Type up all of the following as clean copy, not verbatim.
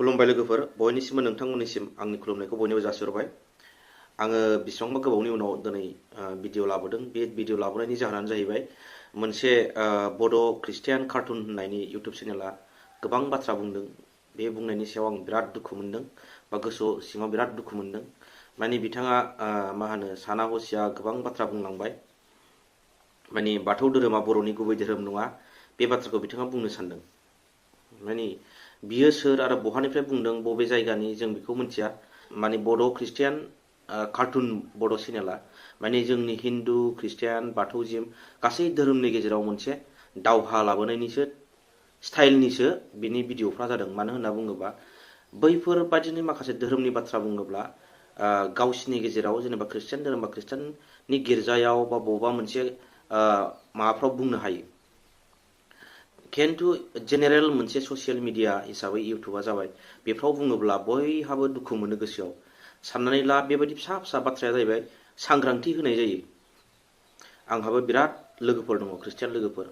खुलुमबाय लोगोफोर बयनिसिमबो नोंथांमोननिसिम आंनि खुलुमनायखौ बयनोबो जासिहरबाय। आङो बेसेबांबा गोबावनि उनाव दिनै भिडिअ लाबोदों। बे भिडिअ लाबोनायनि जाहोनानो जाहैबाय मोनसे बड' ख्रिस्टियान कार्टुन होननायनि इउटुब चेनेला गोबां बाथ्रा बुंदों। बे बुंनायनि सायाव आं बिराद दुखु मोनदों बा गोसोआव सिङाव बिराद दुखु मोनदों। माने बिथाङा मा होनो साना हसिया गोबां बाथ्रा बुंलांबाय। माने बाथौ धोरोमा बर'नि गुबै धोरोम नङा बे बाथ्राखौ बिथाङा बुंनो सानदों। माने बियो सोर आरो बहानिफ्राय बुंदों बबे जायगानि जों बेखौ मिथिया। माने बड' ख्रिस्टियान कार्टुन बड' चेनेला माने जोंनि हिन्दु ख्रिस्टियान बाथौजिम गासै धोरोमनि गेजेराव मोनसे दावहा लाबोनायनिसो स्टाइलनिसो बिनि भिडिअफ्रा जादों। मानो होनना बुङोबा बैफोरबादिनि माखासे धोरोमनि बाथ्रा बुङोब्ला गावसिनि गेजेराव जेनेबा ख्रिस्टियान धोरोम बा ख्रिस्टियाननि गिर्जायाव बा बबेबा मोनसे माबाफ्राव बुंनो हायो। खिन्थु जेनेरेल मोनसे ससियेल मिडिया हिसाबै इउटुबा जाबाय बेफ्राव बुङोब्ला बयहाबो दुखु मोनो गोसोआव। साननानै ला बेबायदि फिसा फिसा बाथ्राया जाहैबाय सांग्रांथि होनाय जायो। आंहाबो बिराद लोगोफोर दङ ख्रिस्टियान लोगोफोर।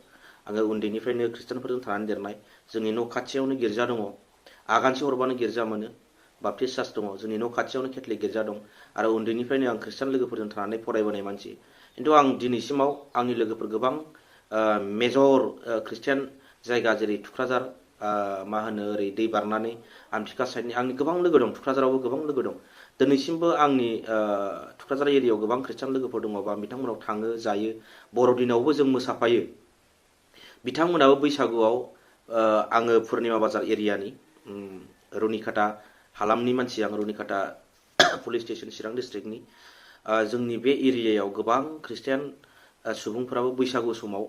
आङो उन्दैनिफ्रायनो ख्रिस्टियानफोरजों थानानै देरनाय। जोंनि न' खाथियावनो गिर्जा दङ। आगानसे हरबानो गिर्जा मोनो। बाप्टिस्ट चार्च दङ। जोंनि न' खाथियावनो केथलिक गिर्जा दं। आरो उन्दैनिफ्रायनो आं ख्रिस्टियान लोगोफोरजों थानानै फरायबोनाय मानसि। खिन्थु आं दिनैसिमाव आंनि लोगोफोर गोबां मेजर ख्रिस्टियान जायगा जेरै थुक्राझार मा होनो ओरै दै बारनानै आमथिखा साइडनि आंनि गोबां लोगो दं। थुक्राझारावबो गोबां लोगो दं। दिनैसिमबो आंनि थुक्राझार एरियायाव गोबां ख्रिस्टियान लोगोफोर दङबा बिथांमोनाव थाङो जायो। बर'दिनावबो जों मोसाफायो। बिथांमोनाबो बैसागुआव आङो पुर्निमा बाजार एरियानि रुनिकाटा हालामनि मानसि। आं रुनिकाटा पुलिस स्टेसन चिरां डिस्ट्रिक्टनि। जोंनि बे एरियायाव गोबां ख्रिस्टियान सुबुंफोराबो बैसागु समाव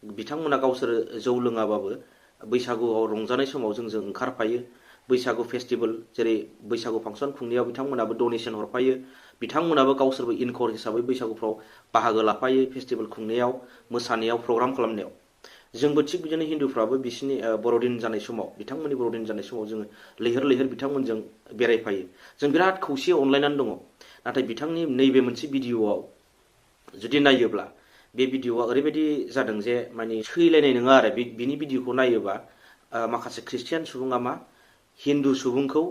बिथांमोना गावसोर जौ लोङाबाबो बैसागुआव रंजानाय समाव जोंजों ओंखारफायो। बैसागु फेस्टिभेल जेरै बैसागु फांसन खुंनायाव बिथांमोनाबो डनेसन हरफायो। बिथांमोनाबो गावसोरबो इनकर हिसाबै बैसागुफ्राव बाहागो लाफायो फेस्टिभेल खुंनायाव मोसानायाव प्रग्राम खालामनायाव। जोंबो थिग बिदिनो हिन्दुफ्राबो बिसिनि बर'दिन जानाय समाव बिथांमोननि बर'दिन जानाय समाव जोङो लैहोर लैहोर बिथांमोनजों बेरायफायो। जों बिराद खौसे अनलायनानै दङ। नाथाय बिथांनि नैबे मोनसे भिडिअआव जुदि नायोब्ला बे भिडिअआ ओरैबायदि जादों जे माने सैलायनाय नङा आरो बिनि भिडिअखौ नायोबा माखासे ख्रिस्टियान सुबुङा मा हिन्दु सुबुंखौ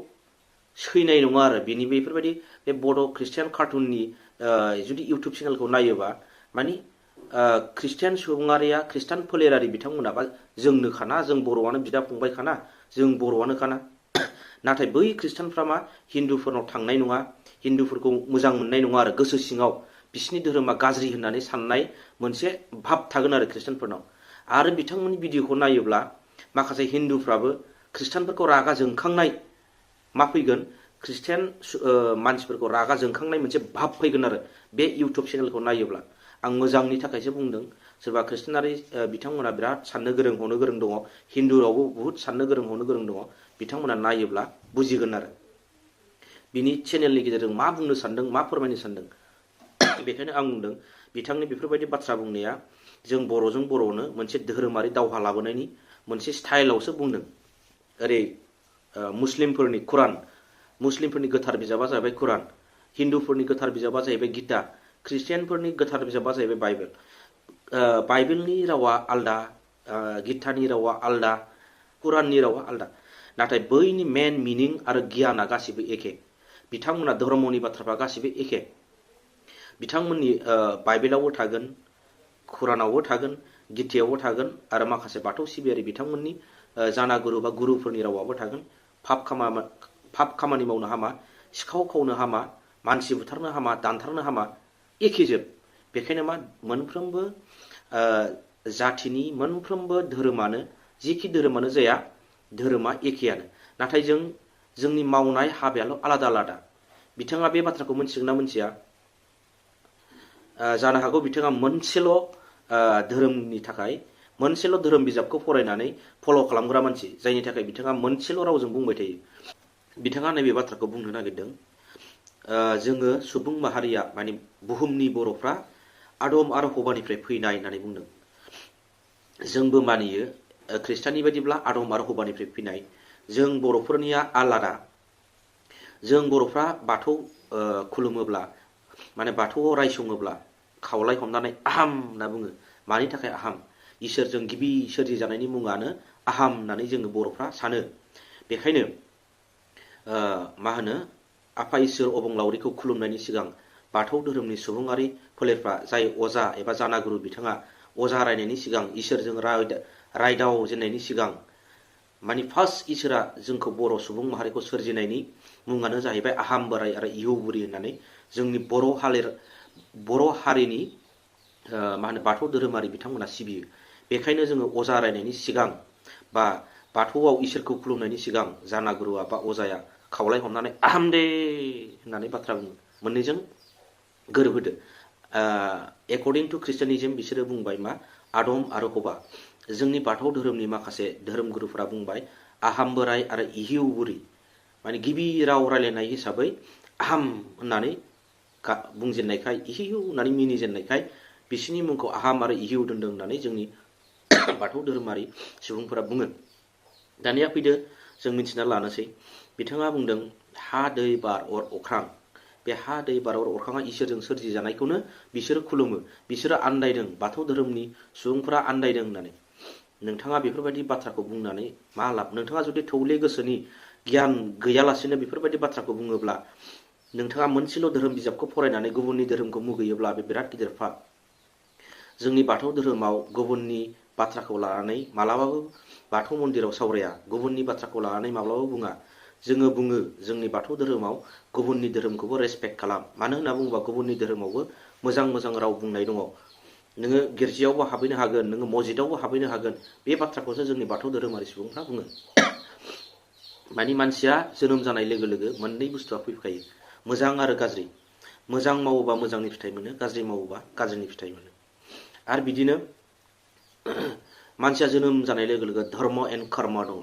सैनाय नङा आरो बिनि बेफोरबायदि बे बड' ख्रिस्टियान कार्टुननि जुदि इउटुब चेनेलखौ नायोबा माने ख्रिस्टियान सुबुङारिया ख्रिस्टान फोलेरारि बिथांमोना बा जोंनो खाना जों बर'आनो बिदा फंबाय खाना जों बर'आनो खाना। नाथाय बै ख्रिस्टानफ्रा मा हिन्दुफोरनाव थांनाय नङा हिन्दुफोरखौ मोजां मोननाय नङा आरो गोसो सिङाव बिसिनि धोरोमा गाज्रि होननानै साननाय मोनसे भाब थागोन आरो ख्रिस्टानफोरनाव। आरो बिथांमोननि भिडिअखौ नायोब्ला माखासे हिन्दुफ्राबो ख्रिस्टानफोरखौ रागा जोंखांनाय मा फैगोन ख्रिस्टियान मानसिफोरखौ रागा जोंखांनाय मोनसे भाब फैगोन आरो बे इउटुब चेनेलखौ नायोब्ला। आं मोजांनि थाखायसो बुंदों। सोरबा ख्रिस्टियानारि बिथांमोना बिराद साननो गोरों हनो गोरों दङ। हिन्दुआवबो बुहुद साननो गोरों हनो गोरों दङ। बिथांमोना नायोब्ला बुजिगोन आरो बिनि चेनेलनि गेजेरजों मा बुंनो सानदों मा फोरमायनो सानदों। बेखायनो आं बुंदों बिथांनि बेफोरबायदि बाथ्रा बुंनाया जों बर'जों बर'नो मोनसे धोरोमारि दावहा लाबोनायनि मोनसे स्टाइलावसो बुंदों। ओरै मुस्लिमफोरनि कुरान मुस्लिमफोरनि गोथार बिजाबा जाहैबाय कुरान। हिन्दुफोरनि गोथार बिजाबा जाहैबाय गीता। ख्रिस्टियानफोरनि गोथार बिजाबा जाहैबाय बाइबेल। बाइबेलनि रावा आलदा गीतानि रावा आलदा कुराननि रावा आलदा। नाथाय बैनि मेन मिनिं आरो गियाना गासिबो एखे। बिथांमोना धर्मनि बाथ्राफ्रा गासिबो एखे। बिथांमोननि बाइबेलावबो थागोन कुरानावबो थागोन गितायावबो थागोन आरो माखासे बाथौ सिबियारि बिथांमोननि जानागुरु बा गुरुफोरनि रावाबो थागोन। पाप खामानि मावनो हामा सिखाव खावनो हामा मानसि बुथारनो हामा दानथारनो हामा एखेजोब। बेखायनो मा मोनफ्रोमबो जाथिनि मोनफ्रोमबो धोरोमानो जिखि धोरोमानो जाया धोरोमा एखेयानो। नाथाय जोंनि मावनाय हाबायाल' आलादा आलादा। बिथाङा बे बाथ्राखौ मोनथिगोन ना मोनथिया? जानो हागौ बिथाङा मोनसेल' धोरोमनि थाखाय मोनसेल' धोरोम बिजाबखौ फरायनानै फल' खालामग्रा मानसि जायनि थाखाय बिथाङा मोनसेल' रावजों बुंबाय थायो। बिथाङा नैबे बाथ्राखौ बुंनो नागिरदों जोङो सुबुं माहारिया माने बुहुमनि बर'फ्रा आदम आरो हवानिफ्राय फैनाय होननानै बुंदों। जोंबो मानियो ख्रिस्टाननि बायदिब्ला आदम आरो हवानिफ्राय फैनाय। जों बर'फोरनिया आलादा। जों बर'फ्रा बाथौ खुलुमोब्ला माने बाथौआव रायसङोब्ला खावलाय हमनानै आहाम होनना बुङो। मानि थाखाय आहाम? इसोरजों गिबि सोरजि जानायनि मुङानो आहाम होननानै जोङो बर'फ्रा सानो। बेखायनो मा होनो आफा इसोर अबंलावरिखौ खुलुमनायनि सिगां बाथौ धोरोमनि सुबुङारि फोलेरफ्रा जाय अजा एबा जानागुरु बिथाङा अजा रायनायनि सिगां इसोरजों रायदाव जेननायनि सिगां माने फार्स्ट इसोरा जोंखौ बर' सुबुं माहारिखौ सोरजिनायनि मुङानो जाहैबाय आहाम बोराइ आरो इहौ बुरि होननानै जोंनि बर' हारिनि मा होनो बाथौ धोरोमारि बिथांमोना सिबियो। बेखायनो जोङो अजा रायनायनि सिगां बा बाथौआव इसोरखौ खुलुमनायनि सिगां जानागुरुआ बा अजाया खावलाय हमनानै आहाम दे होननानै बाथ्रा बुङो। मोननैजों गोरोबहोदो। एकर्डिं टु ख्रिस्टियानिज्म बिसोरो बुंबाय मा आदम आरो हबा। जोंनि बाथौ धोरोमनि माखासे धोरोम गुरुफोरा बुंबाय आहाम बोराइ आरो इहौ बुरि। माने गिबि राव रायलायनाय हिसाबै आहाम होननानै बुंजेननायखाय इहौ होननानै मिनिजेननायखाय बिसिनि मुंखौ आहाम आरो इहौ दोनदों होननानै जोंनि बाथौ धोरोमारि सुबुंफोरा बुङो। दानिया फैदो जों मिथिना लानोसै। बिथाङा बुंदों हा दै बार अर अख्रां। बे हा दै बार अर अख्राङा इसोरजों सोरजिजानायखौनो बिसोरो खुलुमो। बिसोरो आन्दायदों, बाथौ धोरोमनि सुबुंफोरा आन्दायदों होननानै। नोंथाङा बेफोरबायदि बाथ्राखौ बुंनानै मा लाब? नोंथाङा जुदि थौले गोसोनि गियान गैयालासेनो बेफोरबायदि बाथ्राखौ बुङोब्ला, नोंथाङा मोनसेल' धोरोम बिजाबखौ फरायनानै गुबुननि धोरोमखौ मुगैयोब्ला बे बिराद गिदिर पाप। जोंनि बाथौ धोरोमाव गुबुननि बाथ्राखौ लानानै मालाबाबो बाथौ मन्दिराव सावराया, गुबुननि बाथ्राखौ लानानै माब्लाबाबो बुङा। जोङो बुङो जोंनि बाथौ धोरोमाव गुबुननि धोरोमखौबो रेसपेक्ट खालाम। मानो होनना बुङोबा गुबुननि धोरोमावबो मोजां मोजां राव बुंनाय दङ। नोङो गिर्जायावबो हाबहैनो हागोन, नोङो मस्जिदावबो हाबहैनो हागोन। बे बाथ्राखौसो जोंनि बाथौ धोरोमारि सुबुंफ्रा बुङो। माने मानसिया जोनोम जानाय लोगो लोगो मोननै बुस्थुआ फैखायो, मोजां आरो गाज्रि। मोजां मावोबा मोजांनि फिथाइ मोनो, गाज्रि मावोबा गाज्रिनि फिथाइ मोनो। आरो बिदिनो मानसिया जोनोम जानाय लोगो लोगो धर्म एन्ड कर्म दङ।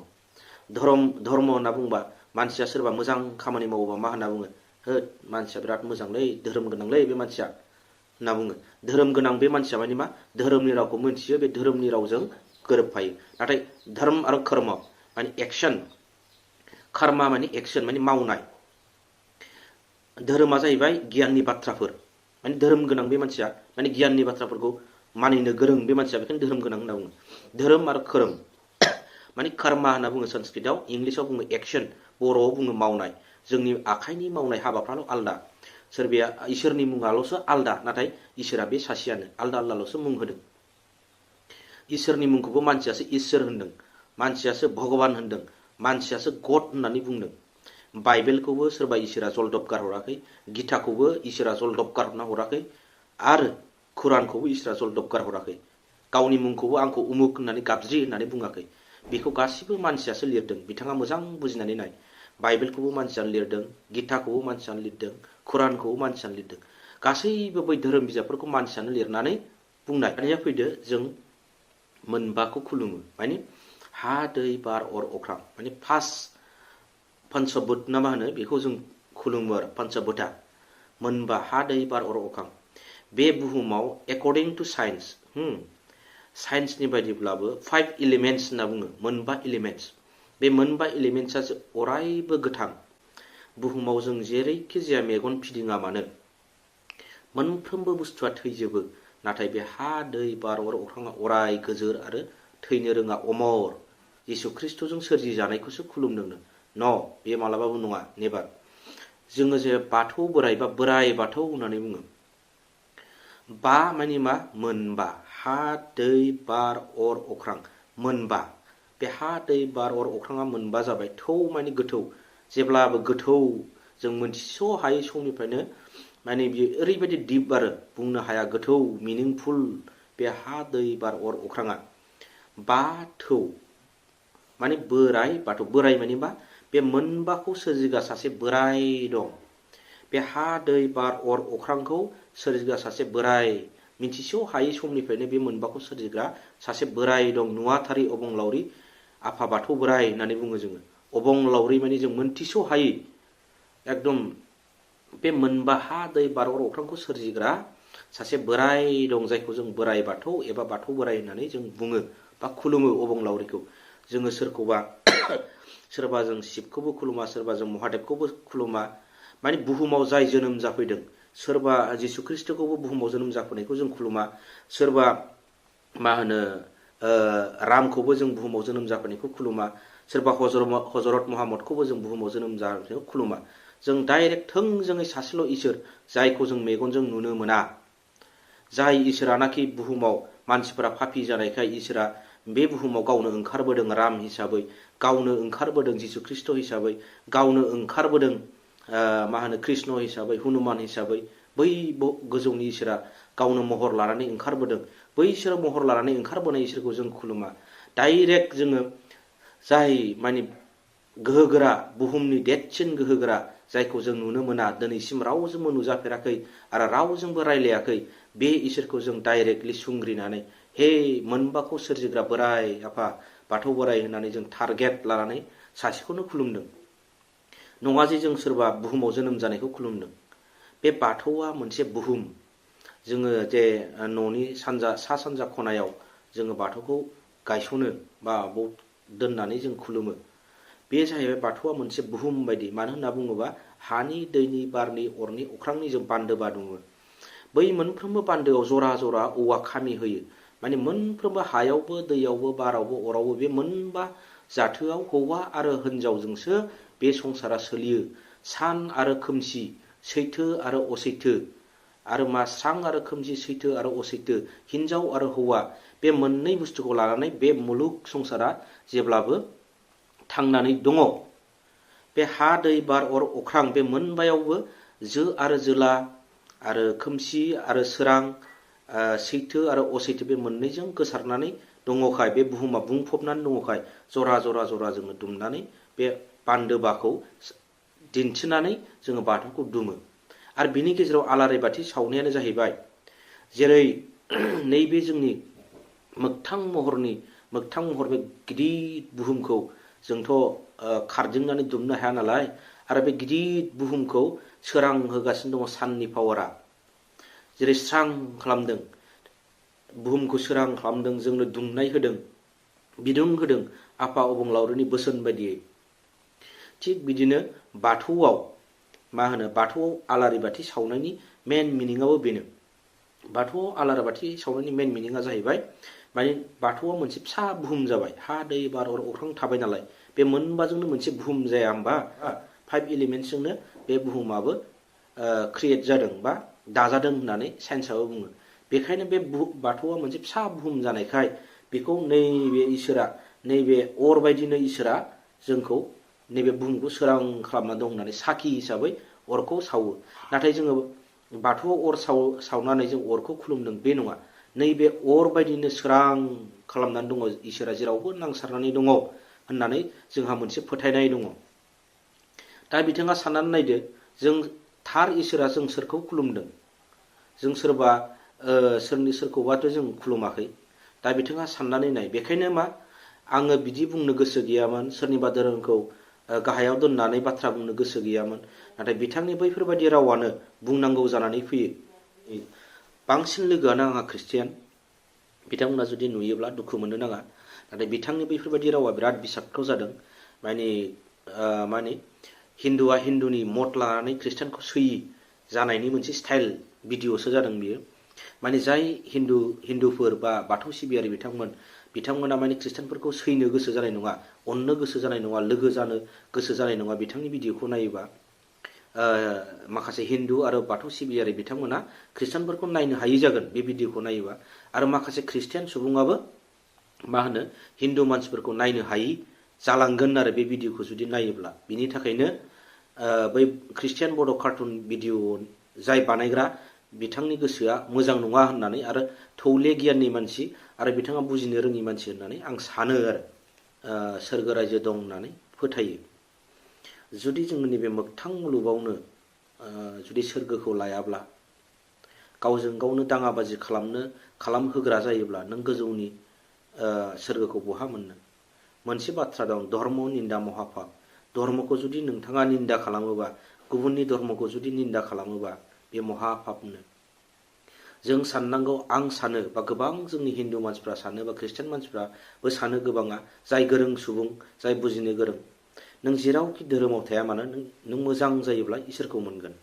धर्म होनना बुंबा मानसिया सोरबा मोजां खामानि मावोबा मा होनना बुङो? होद मानसिया बिराद मोजांलै, धोरोम गोनांलै बे मानसिया होनना बुङो। धोरोम गोनां बे मानसिया माने मा? धोरोमनि रावखौ मोनथियो, बे धोरोमनि रावजों गोरोबफायो। नाथाय धर्म आरो कर्म माने एक्सन, कर्मा माने एक्सन माने मावनाय। धोरोमा जाहैबाय गियाननि बाथ्राफोर। माने धोरोम गोनां बे मानसिया माने गियाननि बाथ्राफोरखौ मानिनो गोरों बे मानसिया, बेखायनो धोरोम गोनां होनना बुङो। धोरोम आरो खोरोम माने कर्मा होनना बुङो संस्कृतआव, इंलिसाव बुङो एक्सन, बर'आव बुङो मावनाय। जोंनि आखाइनि मावनाय हाबाफ्राल' आलदा। सोरबाया इसोरनि मुङाल'सो आलदा, नाथाय इसोरा बे सासेयानो, आलदा आलदाल'सो मुं होदों। इसोरनि मुंखौबो मानसियासो इसोर होनदों, मानसियासो भगबान होनदों, मानसियासो गड होननानै बुंदों। बाइबेलखौबो सोरबा इसोरा जलदब गारहराखै, गिताखौबो इसोरा जलदब गारहरना हराखै, आरो कुरानखौबो इसोरा जलदब गारहराखै। गावनि मुंखौबो आंखौ उमुक होननानै गाबज्रि होननानै बुङाखै। बेखौ गासिबो मानसियासो लिरदों। बिथाङा मोजां बुजिनानै नाय। बाइबेलखौबो मानसियानो लिरदों, गिताखौबो मानसियानो लिरदों, कुरानखौबो मानसियानो लिरदों। गासैबो बै धोरोम बिजाबफोरखौ मानसियानो लिरनानै बुंनाय। दानिया फैदो जों मोनबाखौ खुलुमो। माने हा दै बार अर अख्रां माने फार्स्ट पन्चभुत ना मा होनो बेखौ जों खुलुमो आरो पन्चभुता। मोनबा हा दै बार अर अख्रां। बे बुहुमाव एकर्डिं टु साइन्स, साइन्सनि बायदिब्लाबो 5 एलिमेन्ट्स होनना बुङो, मोनबा एलिमेन्ट्स। बे मोनबा एलिमेन्ट्सआ अरायबो गोथां। बुहुमाव जों जेरैखि जाया मेगन फिदिङा मानो मोनफ्रोमबो बुस्थुआ थैजोबो, नाथाय बे हा दै बार अर अख्राङा अराय गोजोर आरो थैनो रोङा, अमर। जिसु ख्रिस्ट'जों सोरजि जानायखौसो खुलुमदोंनो। न, बे मालाबाबो नङा, नेभार। जोङो जे बाथौ बोराइ बा बोराइ बाथौ होननानै बुङो। बा माने मा? मोनबा। हा दै बार अर अख्रां मोनबा। बे हा दै बार अर अख्राङा मोनबा जाबाय। थौ माने गोथौ, जेब्लाबो गोथौ। जों मोनथिस' हायै समनिफ्रायनो माने बियो ओरैबायदि दिप आरो बुंनो हाया, गोथौ मिनिंफुल बे हा दै बार अर अख्राङा। बा थौ माने बोराइ बाथौ। बोराइ माने मा? बे मोनबाखौ सोरजिग्रा सासे बोराइ दं। बे हा दै बार अर अख्रांखौ सोरजिग्रा सासे बोराइ, मिथिस' हायै समनिफ्रायनो बे मोनबाखौ सोरजिग्रा सासे बोराइ दं। नुवाथारि अबंलावरि आफा बाथौ बोराइ होननानै बुङो जोङो। अबंलावरि माने जों मोनथिस' हायै, एकदम बे मोनबा हा दै बार अर अख्रांखौ सोरजिग्रा सासे बोराइ दं, जायखौ जों बोराइ बाथौ एबा बाथौ बोराइ होननानै जों बुङो बा खुलुमो अबंलावरिखौ। जोङो सोरखौबा सोरबा जों शिबखौबो खुलुमा, सोरबा जों महादेबखौबो खुलुमा। माने बुहुमाव जाय जोनोम जाफैदों, सोरबा जिसु ख्रिस्ट'खौबो बुहुमाव जोनोम जाफैनायखौ जों खुलुमा, सोरबा मा होनो रामखौबो जों बुहुमाव जोनोम जाफैनायखौ खुलुमा, सोरबा हजरत मुहम्मदखौबो जों बुहुमाव जोनोम जानायाव खुलुमा। जों डाइरेक्ट थोंजोङै सासेल' इसोर जायखौ जों मेगनजों नुनो मोना, जाय इसोरानाखि बुहुमाव मानसिफोरा पापि जानायखाय इसोरा बे बुहुमाव गावनो ओंखारबोदों राम हिसाबै, गावनो ओंखारबोदों जिसु ख्रिस्ट' हिसाबै, गावनो ओंखारबोदों कृष्ण हिसाबै, हनुमान हिसाबै, बै गोजौनि इसोरा गावनो महर लानानै ओंखारबोदों। बैसोर महर लानानै ओंखारबोनाय इसोरखौ जों खुलुमा। डाइरेक्ट जोङो जाय गोहोगोरा, बुहुमनि देरसिन गोहोगोरा, जायखौ जों नुनो मोना, दिनैसिम रावजोंबो नुजाफेराखै आरो रावजोंबो रायलायाखै, बे इसोरखौ जों डाइरेक्टलि सुंग्रिनानै हे मोनबाखौ सोरजिग्रा बोराय आफा बाथौ बोराय होननानै जों टारगेट लानानै सासेखौनो खुलुमदों। नङा जे जों सोरबा बुहुमाव जोनोम जानायखौ खुलुमदों। बे बाथौआ मोनसे बुहुम। जोङो जे न'नि सा सानजा खनायाव जोङो बाथौखौ गायसनो बा दोननानै जों खुलुमो। बे जाहैबाय बाथौआ मोनसे बुहुम बायदि। मानो होनना बुङोबा हानि, दैनि, बारनि, अरनि, अख्रांनि जों बान्दोबा दङ। बै मोनफ्रोमबो बान्दोआव जरा जरा औवा खामि होयो। माने मोनफ्रोमबो हायावबो, दैयावबो, बारावबो, अरावबो बे मोनबा जाथोआव हौवा आरो हिनजावजोंसो बे संसारा सोलियो। सान आरो खोमसि, सैथो आरो असैथो, आरो स्रां आरो खोमसि, सैथो आरो असैथो, हिनजाव आरो हौवा, बे मोननै बुस्थुखौ लानानै बे मुलुग संसारा जेब्लाबो थांनानै दङ। बे हा, दै, बार, अर, अख्रां बे मोनबायावबो जो आरो जोला आरो खोमसि आरो सोरां, सैथो आरो असैथो बे मोननैजों गोसारनानै दङखाय, बे बुहुमा बुंफबनानै दङखाय जरा जरा जरा जोङो दुमनानै बे बान्दोबाखौ दिन्थिनानै जोङो बाथौखौ दुमो। आरो बिनि गेजेराव आलारि बाथि सावनायानो जाहैबाय, जेरै नैबे जोंनि मोगथां महर बे गिदिर बुहुमखौ जोंथ' खारदिंनानै दुमनो हाया नालाय, आरो बे गिदिर बुहुमखौ सोरां होगासिनो दङ साननि पावारा। जेरै स्रां खालामदों, बुहुमखौ सोरां खालामदों, जोंनो दुंनाय होदों, बिदुं होदों आफा अबंलावरिनि बोसोन बायदियै। थिग बिदिनो बाथौआव बाथौआव आलारि बाथि सावनायनि मेन मिनिङाबो बेनो। बाथौआव आलारि बाथि सावनायनि मेन मिनिङा जाहैबाय, माने बाथौआ मोनसे फिसा बुहुम जाबाय। हा, दै, बार, अर, अख्रां थाबाय नालाय, बे मोनबाजोंनो मोनसे बुहुम जाया होमबा? 5 एलिमेन्ट्सजोंनो बे बुहुमाबो क्रिएट जादों बा दाजादों होननानै साइन्सआबो बुङो। बेखायनो बे बाथौआ मोनसे फिसा बुहुम जानायखाय बेखौ नैबे इसोरा, नैबे अर बायदिनो इसोरा जोंखौ नैबे बुहुमखौ सोरां खालामना दं होननानै साखि हिसाबै अरखौ सावो। नाथाय जोङो बाथौआव अर सावनानै जों अरखौ खुलुमदों बे नङा। नैबे अर बायदिनो सोरां खालामनानै दङ इसोरा, जेरावबो नांसारनानै दङ होननानै जोंहा मोनसे फोथायनाय दङ। दा बिथाङा साननानै नायदो, जों थार इसोरा जों सोरखौ खुलुमदों? जों सोरखौबाथ' जों खुलुमाखै। दा बिथाङा साननानै नाय। बेखायनो आङो बिदि बुंनो गोसो गैयामोन, सोरनिबा धोरोमखौ गाहायाव दोननानै बाथ्रा बुंनो गोसो गैयामोन। नाथाय बिथांनि बैफोरबायदि रावानो बुंनांगौ जानानै फैयो। बांसिन लोगोआनो आंहा ख्रिस्टियान। बिथांमोना जुदि नुयोब्ला दुखु मोननो नाङा। नाथाय बिथांनि बैफोरबायदि रावा बिराद बिसाक्त जादों। माने हिन्दुआ हिन्दुनि मत लानानै ख्रिस्टियानखौ सैयि जानायनि मोनसे स्टाइल भिडिअ'सो जादों बियो। माने जाय हिन्दुफोर बा बाथौ सिबियारि बिथांमोना माने ख्रिस्टियानफोरखौ सैनो गोसो जानाय नङा, अननो गोसो जानाय नङा, लोगो जानो गोसो जानाय नङा। बिथांनि भिडिअ'खौ नायोबा माखासे हिन्दु आरो बाथौ सिबियारि बिथांमोना ख्रिस्टियानफोरखौ नायनो हायि जागोन बे भिडिअ'खौ नायोबा। आरो माखासे ख्रिस्टियान सुबुङाबो हिन्दु मानसिफोरखौ नायनो हायि जालांगोन आरो बे भिडिअ'खौ जुदि नायोब्ला। बिनि थाखायनो बै ख्रिस्टियान बड' कार्टुन भिडिअ' जाय बानायग्रा बिथांनि गोसोआ मोजां नङा होननानै, आरो थौले गियाननि मानसि आरो बिथाङा बुजिनो रोङि मानसि होननानै आं सानो आरो सोरगो रायजो दं होननानै फोथायो। जुदि जोङो नैबे मोगथां मुलुगावनो जुदि सोरगोखौ लायाब्ला, गावजों गावनो दाङाबाजि खालामहोग्रा जायोब्ला, नों गोजौनि सोरगोखौ बहा मोननो? मोनसे बाथ्रा दं, धर्म निन्दा महापाप। धर्मखौ जुदि नोंथाङा निन्दा खालामोबा, गुबुननि धर्मखौ जुदि निन्दा खालामोबा, बे महापापनो। जों साननांगौ, आं सानो, बा गोबां जोंनि हिन्दु मानसिफ्रा सानो, बा ख्रिस्टियान मानसिफ्राबो सानो गोबाङा, जाय गोरों सुबुं, जाय बुजिनो गोरों, नों जेरावखि धोरोमाव थाया मानो नों मोजां जायोब्ला इसोरखौ मोनगोन।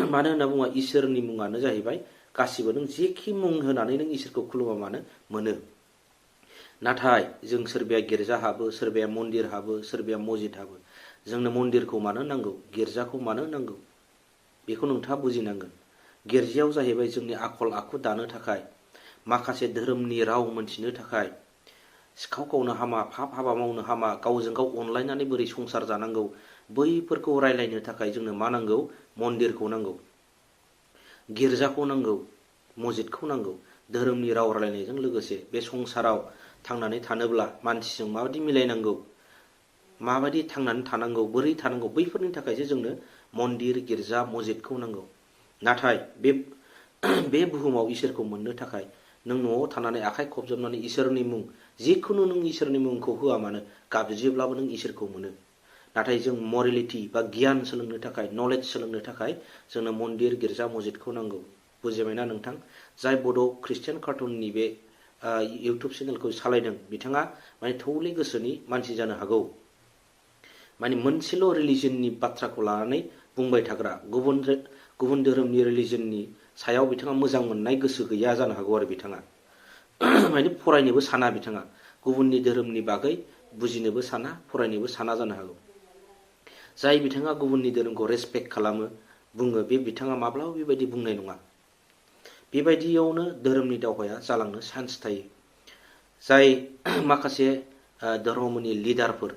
मानो होनना बुङोबा इसोरनि मुङानो जाहैबाय गासिबो। नों जेखि मुं होनानै नों इसोरखौ खुलुमा मानो मोनो। नाथाय जों सोरबाया गिर्जा हाबो, सोरबाया मन्दिर हाबो, सोरबाया मस्जिद हाबो। जोंनो मन्दिरखौ मानो नांगौ, गिर्जाखौ मानो नांगौ, बेखौ नोंथाङा बुजिनांगोन। गिर्जायाव जाहैबाय जोंनि आखल आखु दानो थाखाय, माखासे धोरोमनि राव मोनथिनो थाखाय, सिखाव खावनो हामा, पाप हाबा मावनो हामा, गावजों गाव अनलायनानै बोरै संसार जानांगौ, बैफोरखौ रायलायनो थाखाय जोंनो मा नांगौ, मन्दिरखौ नांगौ, गिर्जाखौ नांगौ, मस्जिदखौ नांगौ। धोरोमनि राव रायलायनायजों लोगोसे बे संसाराव थांनानै थानोब्ला मानसिजों माबायदि मिलायनांगौ, माबायदि थांनानै थानांगौ, बोरै थानांगौ, बैफोरनि थाखायसो जोंनो मन्दिर, गिर्जा, मस्जिदखौ नांगौ। नाथाय बे बुहुमाव इसोरखौ मोननो थाखाय नों न'आव थानानै आखाइ खबजबनानै इसोरनि मुं, जिखुनु नों इसोरनि मुंखौ होआ मानो, गाबज्रियोब्लाबो नों इसोरखौ मोनो। नाथाय जों मरेलिटि बा गियान सोलोंनो थाखाय, नलेज सोलोंनो थाखाय जोंनो मन्दिर, गिर्जा, मस्जिदखौ नांगौ। बुजिबायना नोंथां? जाय बड' ख्रिस्टियान कार्टुननि बे इउटुब चेनेलखौ सालायदों, बिथाङा माने थौले गोसोनि मानसि जानो हागौ। माने मोनसेल' रिलिजननि बाथ्राखौ लानानै बुंबाय थाग्रा, गुबुन धोरोमनि रिलिजननि सायाव बिथाङा मोजां मोननाय गोसो गैया जानो हागौ आरो बिथाङा। माने फरायनोबो साना बिथाङा, गुबुननि धोरोमनि बागै बुजिनोबो साना, फरायनोबो साना जानो हागौ। जाय बिथाङा गुबुननि धोरोमखौ रेसपेक्ट खालामो, बुङो, बे बिथाङा माब्लाबा बेबायदि बुंनाय नङा। बेबायदियावनो धोरोमनि दावहाया जालांनो चान्स थायो। जाय माखासे धर्मनि लिडारफोर,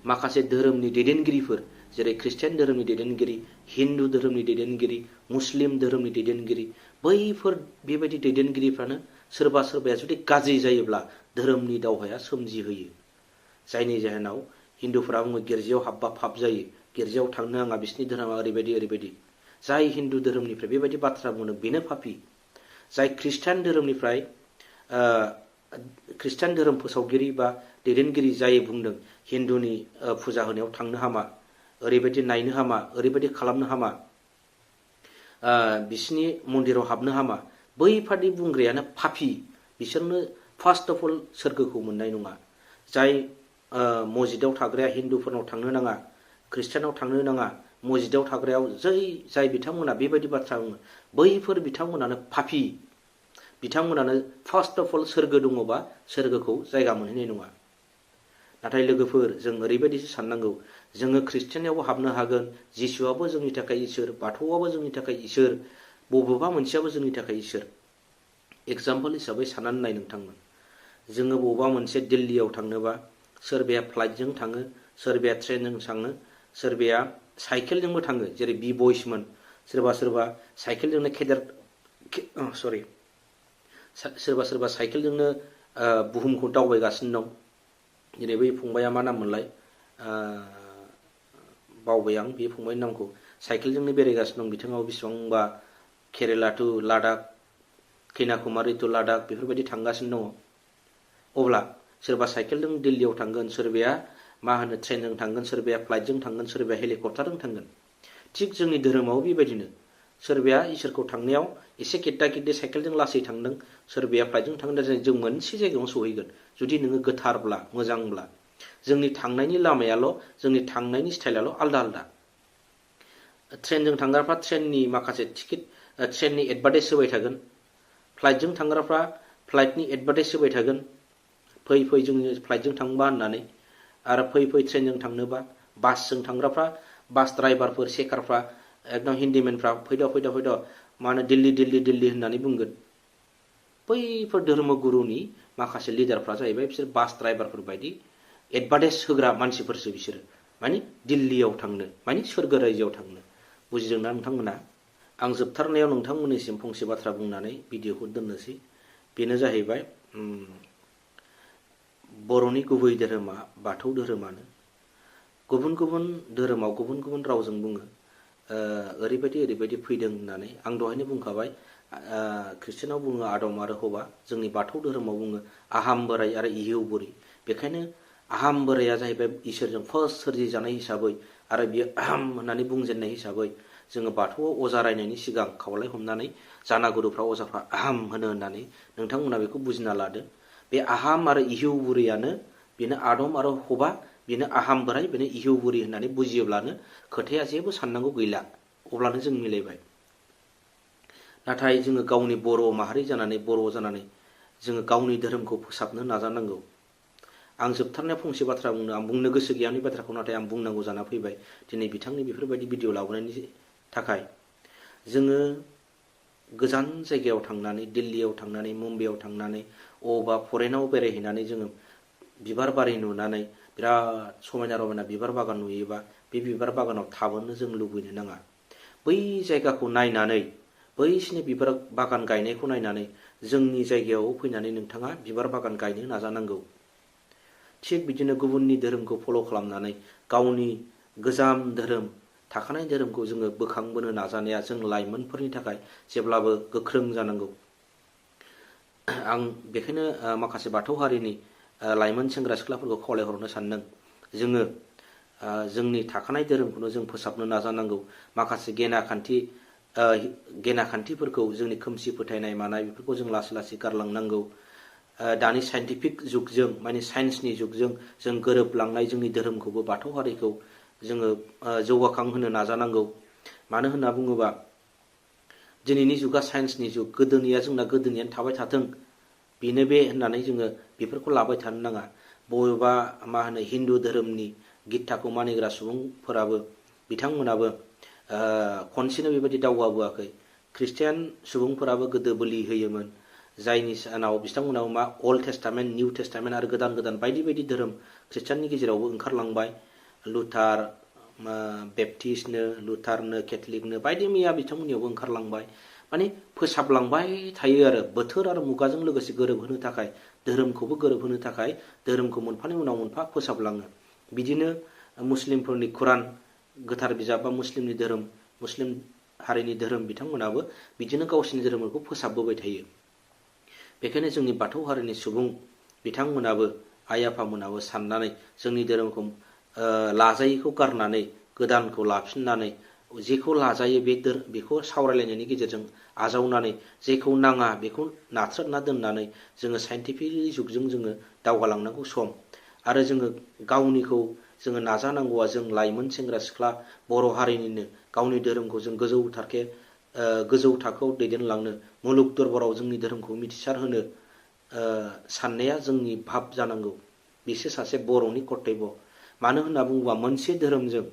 माखासे धोरोमनि दैदेनगिरिफोर, जेरै ख्रिस्टियान धोरोमनि दैदेनगिरि, हिन्दु धोरोमनि दैदेनगिरि, मुस्लिम धोरोमनि दैदेनगिरि, बैफोर बेबायदि दैदेनगिरिफ्रानो सोरबा सोरबाया जुदि गाज्रि जायोब्ला धोरोमनि दावहाया सोमजिहोयो। जायनि जाहोनाव हिन्दुफोरा बुङो गिर्जायाव हाबबा पाप जायो, गिर्जायाव थांनो नाङा, बिसिनि धोरोमा ओरैबायदि ओरैबायदि। जाय हिन्दु धोरोमनिफ्राय बेबायदि बाथ्रा बुङो बेनो पापि। जाय ख्रिस्टान धोरोमनिफ्राय ख्रिस्टान धोरोम फोसावगिरि बा दैदेनगिरि जाय बुंदों हिन्दुनि फुजा होनायाव थांनो हामा, ओरैबायदि नायनो हामा, ओरैबायदि खालामनो हामा, बिसिनि मन्दिराव हाबनो हामा, बैफोरदि बुंग्रायानो पापि। बिसोरनो फार्स्ट अफ अल सोरगोखौ मोननाय नङा। जाय मस्जिदाव थाग्राया हिन्दुफोरनाव थांनो नाङा, ख्रिस्टानाव थांनो नाङा, मस्जिदाव थाग्रायाव जाय बिथांमोना बेबायदि बाथ्रा बुङो, बैफोर बिथांमोनानो पापि। बिथांमोनानो फार्स्ट अफ अल सोरगो दङबा सोरगोखौ जायगा मोनहैनाय नङा। नाथाय लोगोफोर, जों ओरैबायदिसो साननांगौ, जोङो ख्रिस्टियानावबो हाबनो हागोन, जिसुआबो जोंनि थाखाय इसोर, बाथौआबो जोंनि थाखाय इसोर, बबेबा मोनसेयाबो जोंनि थाखाय इसोर। एगजाम्पल हिसाबै साननानै नाय नोंथांमोन, जोङो बबेबा मोनसे दिल्लीयाव थांनोबा सोरबाया फ्लाइटजों थाङो, सोरबाया ट्रेनजों थाङो, सोरबाया साइकेलजोंबो थाङो, जेरै बि बयसमोन, सोरबा साइकेलजोंनो सोरबा साइकेलजोंनो बुहुमखौ दावबायगासिनो दं। जेरै बै फंबाया मा नाम मोनलाय, बावबाय आं बे फंबायनि नामखौ, साइकेलजोंनो बेरायगासिनो दं। बिथाङाव बेसेबांबा केरेला टु लादाख, कन्याकुमारि टु लादाख बेफोरबायदि थांगासिनो दङ। अब्ला सोरबा साइकेलजों दिल्लीयाव थांगोन, सोरबाया ट्रेनजों थांगोन, सोरबाया फ्लाइटजों थांगोन, सोरबाया हेलिकप्टारजों थांगोन। थिग जोंनि धोरोमाव बेबायदिनो सोरबाया इसोरखौ थांनायाव एसे गेद्दा गेद्दि साइकेलजों लासै थांदों, सोरबाया फ्लाइटजों थांदों। जों मोनसे जायगायावनो सहैगोन जुदि नोङो गोथारब्ला, मोजांब्ला। जोंनि थांनायनि लामायाल', जोंनि थांनायनि स्टाइलाल' आलदा आलदा। ट्रेनजों थांग्राफ्रा ट्रेननि माखासे टिकेट, ट्रेननि एडभार्टाइज होबाय थागोन, फ्लाइटजों थांग्राफ्रा फ्लाइटनि एडभार्टाइज होबाय थागोन, फै जोङो फ्लाइटजों थांबा होननानै। आरो फै ट्रेनजों थांनोबा, बासजों थांग्राफ्रा, बास ड्राइभारफोर, सेकारफ्रा, एकदम हिन्दीमेनफ्रा फैद' मा होनो दिल्ली होननानै बुंगोन। बैफोर धर्मगुरुनि माखासे लिडारफ्रा जाहैबाय बिसोर बास ड्राइभारफोर बायदि एडभार्टाइज होग्रा मानसिफोरसो बिसोरो। माने दिल्लीयाव थांनो, माने सोरगो रायजोआव थांनो। बुजिदोंना नोंथांमोना? आं जोबथारनायाव नोंथांमोननिसिम फंसे बाथ्रा बुंनानै भिडिअखौ दोननोसै। बेनो जाहैबाय बर'नि गुबै धोरोमा बाथौ धोरोमानो। गुबुन गुबुन धोरोमाव गुबुन गुबुन रावजों बुङो ओरैबायदि फैदों होननानै। आं दहायनो बुंखाबाय, ख्रिस्टियानाव बुङो आदम आरो हबा, जोंनि बाथौ धोरोमाव बुङो आहाम बोराइ आरो इहौ बुरि। बेखायनो आहाम बोराइया जाहैबाय इसोरजों फार्स्ट सोरजिजानाय हिसाबै, आरो बियो आहाम होननानै बुंजेननाय हिसाबै जोङो बाथौआव अजा रायनायनि सिगां खावलाय हमनानै जानागुरुफ्रा अजाफ्रा आहाम होननानै नोंथांमोना बेखौ बुजिना लादो। बे आहाम आरो इहौ बुरियानो, बेनो आदम आरो हबा, बेनो आहाम बोराइ, बेनो इहौ बुरि होननानै बुजियोब्लानो खोथाया जेबो साननांगौ गैला। अब्लानो जों मिलायबाय। नाथाय जोङो गावनि बर' माहारि जानानै, बर' जानानै जोङो गावनि धोरोमखौ फोसाबनो नाजानांगौ। आं जोबथारनायाव फंसे बाथ्रा आं बुंनो गोसो गैयानि बाथ्राखौ नाथाय आं बुंनांगौ जाना फैबाय दिनै बिथांनि बेफोरबायदि भिडिअ लाबोनायनि थाखाय। जोङो गोजान जायगायाव थांनानै, दिल्लीयाव थांनानै, मुम्बाइआव थांनानै, अबावबा फरेनाव बेरायहैनानै जोङो बिबार बारि नुनानै बिराद समायना रमायना बिबार बागान नुयोबा बे बिबार बागानाव थाबोनो जों लुबैनो नाङा। बै जायगाखौ नायनानै, बैसिनि बिबार बागान गायनायखौ नायनानै जोंनि जायगायाव फैनानै नोंथाङा बिबार बागान गायनो नाजानांगौ। थिग बिदिनो गुबुननि धोरोमखौ फल' खालामनानै गावनि गोजाम धोरोम, थाखानाय धोरोमखौ जोङो बोखांबोनो नाजानाया जों लाइमोनफोरनि थाखाय जेब्लाबो गोख्रों जानांगौ। आं बेखायनो माखासे बाथौ हारिनि लाइमोन सेंग्रा सिख्लाफोरखौ खावलायहरनो सानदों। जोङो जोंनि थाखानाय धोरोमखौनो जों फोसाबनो नाजानांगौ। माखासे गेना खान्थिफोरखौ, जोंनि खोमसि फोथायनाय मानाय बेफोरखौ जों लासै लासै गारलांनांगौ। दानि साइन्टिफिक जुगजों, माने साइन्सनि जुगजों जों गोरोबलांनाय जोंनि धोरोमखौबो, बाथौ हारिखौ जोङो जौगाखांहोनो नाजानांगौ। मानो होनना बुङोबा दिनैनि जुगा साइन्सनि जुग। गोदोनिया जोंना गोदोनियानो थाबाय थाथों, बेनो बे होननानै जोङो बेफोरखौ लाबाय थानो नाङा। बबेबा हिन्दु धोरोमनि गिताखौ मानिग्रा सुबुंफोराबो, बिथांमोनाबो खनसेनो बेबायदि दावगाबोआखै। ख्रिस्टियान सुबुंफोराबो गोदो बोलि होयोमोन, जायनि सानाव बिथांमोनाव अल्ड टेस्टामेन्ट, निउ टेस्टामेन्ट आरो गोदान गोदान बायदि बायदि धोरोम ख्रिस्टियाननि गेजेरावबो ओंखारलांबाय। लुथार, बेप्टिस्टनो, लुथारनो, केथलिकनो बायदि मैया बिथांमोननियावबो ओंखारलांबाय। माने फोसाबलांबाय थायो आरो बोथोर आरो मुगाजों लोगोसे गोरोबहोनो थाखाय, धोरोमखौबो गोरोबहोनो थाखाय धोरोमखौ मोनफानि उनाव मोनफा फोसाबलाङो। बिदिनो मुस्लिमफोरनि कुरान, गोथार बिजाब बा मुस्लिमनि धोरोम, मुस्लिम हारिनि धोरोम, बिथांमोनाबो बिदिनो गावसिनि धोरोमखौ फोसाबबोबाय थायो। बेखायनो जोंनि बाथौ हारिनि सुबुं बिथांमोनाबो, आइ आफामोनाबो साननानै जोंनि धोरोमखौ लाजायैखौ गारनानै गोदानखौ लाफिननानै, जेखौ लाजायो बेखौ सावरायलायनायनि गेजेरजों आजावनानै, जेखौ नाङा बेखौ नाथ्रोदना दोननानै जोङो साइन्टिफिक जुगजों जोङो दावगालांनांगौ सम। आरो जोङो गावनिखौ जोङो नाजानांगौआ जों लाइमोन सेंग्रा सिख्ला बर' हारिनिनो गावनि धोरोमखौ जों गोजौ थाखोआव दैदेनलांनो, मुलुग दरबाराव जोंनि धोरोमखौ मिथिसार होनो साननाया जोंनि भाब जानांगौ। बिसो सासे बर'नि कर्तब्य। मानो होनना बुङोबा मोनसे धोरोमजों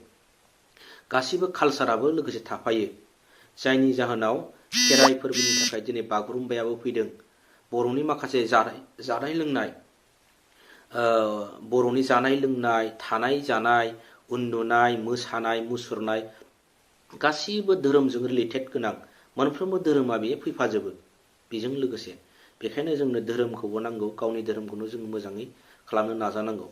गासिबो कालसाराबो लोगोसे थाफायो। जायनि जाहोनाव खेराइ फोरबोनि थाखाय दिनै बागुरुम्बायाबो फैदों। बर'नि माखासे जानाय लोंनाय, बर'नि जानाय लोंनाय, थानाय जानाय, उन्दुनाय, मोसानाय मुसुरनाय गासिबो धोरोमजों रिलेटेड गोनां। मोनफ्रोमबो धोरोमा बेयो फैफाजोबो बेजों लोगोसे। बेखायनो जोंनो धोरोमखौबो नांगौ, गावनि धोरोमखौनो जों मोजाङै खालामनो नाजानांगौ।